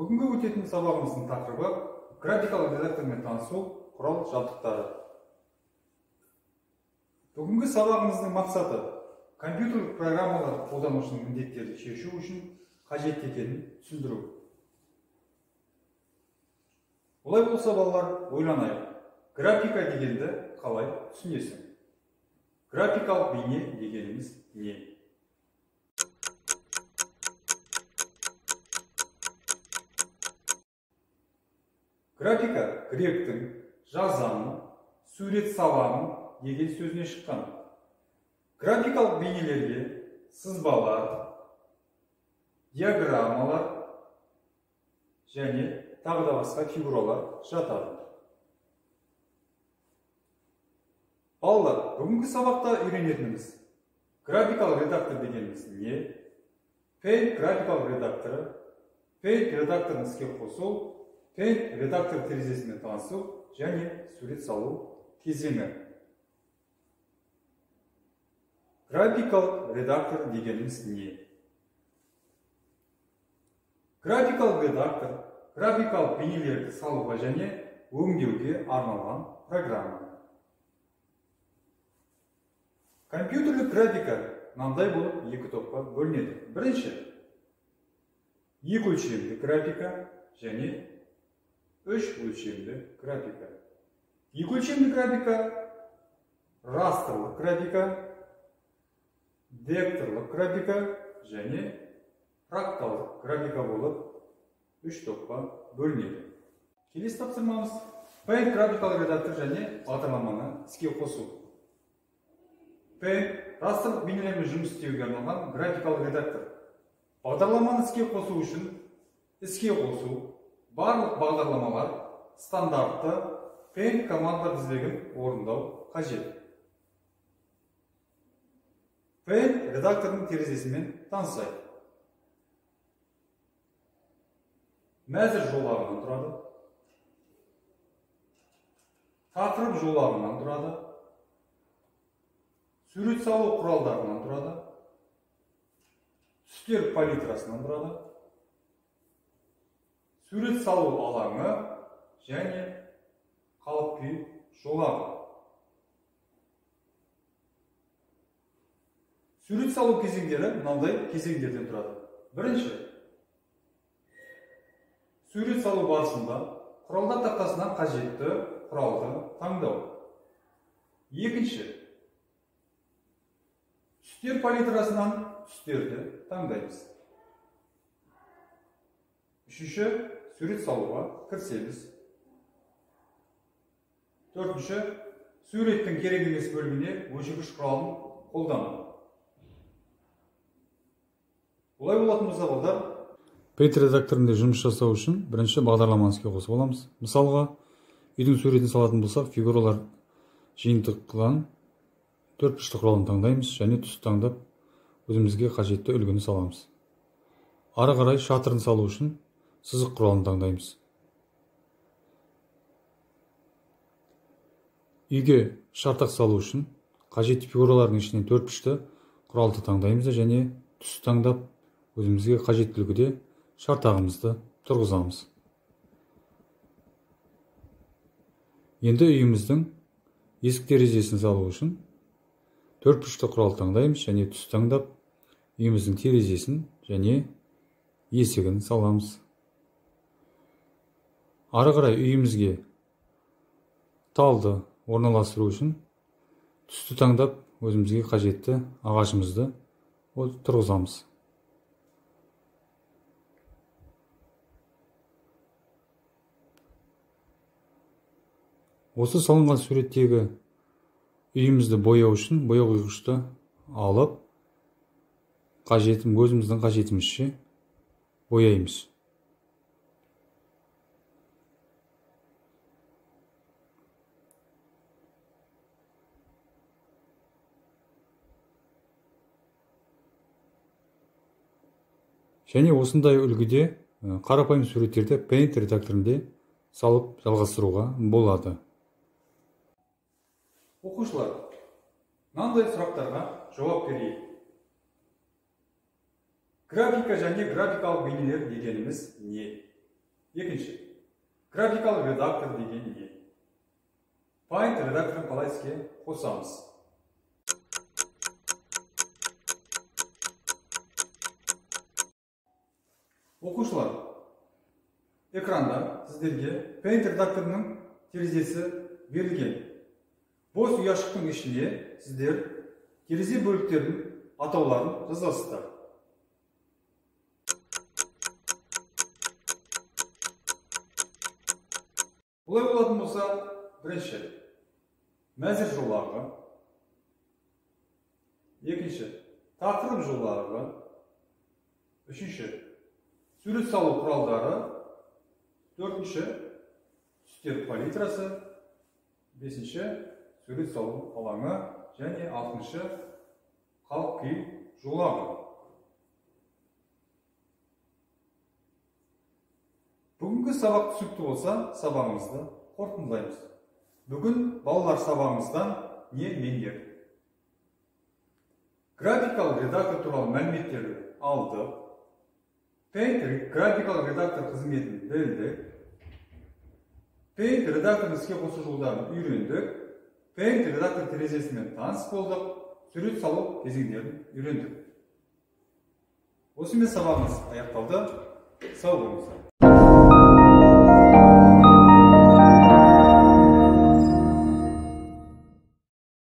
Бүгінгі өтетін сабағымыздың тақырыбы графикалық редактормен танысу құрал жабдықтары. Бүгінгі сабағымыздың мақсаты компьютерлік программалар қолданушының міндеттерін шешу үшін қажет екенін түсіндіру. Олай болса, балалар, ойланайық. Графика дегенді қалай түсінесің? Графикалық бейне дегеніміз не? Графика гректің жазамын, сурет саламын деген сөзіне шыққан. Графикалық бейнелерге сызбалар, диаграммалар және тағы да басқа фигуралар жатады. Балалар, бүгінгі сабақта үйренетініміз графикалық редактор дегеніміз не? Paint графикалық редакторы, Paint редакторын іске қосу, Paint редактор терезесімен танысу және сурет салу кезеңі. Графикалық редактор дегеніміз не? Графикалық редактор графикалық бейнелерді салуға және өңдеуге арналған программа. Компьютерлік графика мынандай болып екі топқа бөлінеді. Бірінші, екі өлшемді графика және үш өлшемді графика. Екі өлшемді графика растрлық графика, векторлық графика және фракталдық графика болып үш топқа бөлінеді. Келесі тапсырмамыз Paint графикалық редактор және бағдарламаны іске қосу. Paint растрлық бейнелермен жұмыс істеуге арналған графикалық редактор. Бағдарламаны іске қосу үшін іске қосу барлық бағдарламалар стандартты Paint командалар тізбегін орындау қажет. Paint редакторының терезесімен танысайық. Мәзір жолағынан тұрады, тақырып жолағынан тұрады, сурет салу құралдарынан тұрады, түстер палитрасынан тұрады, сурет салу алаңы және қалып күй жолағы. Сурет салу кезеңдері мынандай кезеңдерден тұрады. Бірінші, сурет салу барысында құралдар тақтасынан қажетті құралды таңдау. Екінші, түстер палитрасынан түстерді таңдаймыз. Үшінші, сурет салуға кірісеміз. Төртінші, суреттің керек емес бөлігіне өшіргіш құралын қолдану. Олай болатын болса, балдар, Paint редакторында жұмыс жасау үшін бірінші бағдарламаны іске қосып аламыз. Мысалға, үйдің суретін салатын болсақ, фигуралар жиынтығынан төрт бұрышты құралын таңдаймыз және түс таңдап өзімізге қажетті үлгіні саламыз. Ары қарай шатырын салу үшін сызық құралын таңдаймыз. Үйге шартақ салу үшін қажетті фигуралардың ішінен төрт бұрышты құралды таңдаймыз және түс таңдап өзімізге қажетті үлгіде шартағымызды тұрғызамыз. Енді үйіміздің есік терезесін салу үшін төрт бұрышты құрал таңдаймыз және түс таңдап үйіміздің терезесін және есігін саламыз. Ары қарай үйімізге талды орналастыру үшін түсті таңдап өзімізге қажетті ағашымызды тұрғызамыз. Осы салынған суреттегі үйімізді бояу үшін бояу құйғышты алып, өзіміздің қажетімізше бояймыз. Және осындай үлгіде қарапайым суреттерді Paint редакторында салып жалғастыруға болады. Оқушылар, мынандай сұрақтарға жауап берейік. Графика және графикалық бейнелер дегеніміз не? Екінші, графикалық редактор деген не? Paint редакторын қалай іске қосамыз? Оқушылар, экранда сіздерге Paint редакторының терезесі берілген. Бос ұяшықтың ішіне сіздер терезе бөліктерінің атауларын жазасыздар. Бұлай болатын болса, бірінші, мәзір жолағы, екінші, тақырып жолағы, үшінші, сурет салу құралдары, төртінші, түстер палитрасы, бесінші, сурет салу алаңы және алтыншы, қалып күй жолағы. Бүгінгі сабақ түсінікті болса, сабағымызды қорытындылаймыз. Бүгін балалар сабағымыздан не меңгердік? Графикалық редактор туралы мәліметтерді алдық. Paint графикалық редактор қызметін білдік. Paint редакторын іске қосу жолдарын үйрендік. Paint редактор терезесімен таныс болдық. Сурет салу кезеңдерін үйрендік. Осымен сабағымыз аяқталды. Сау болыңыздар.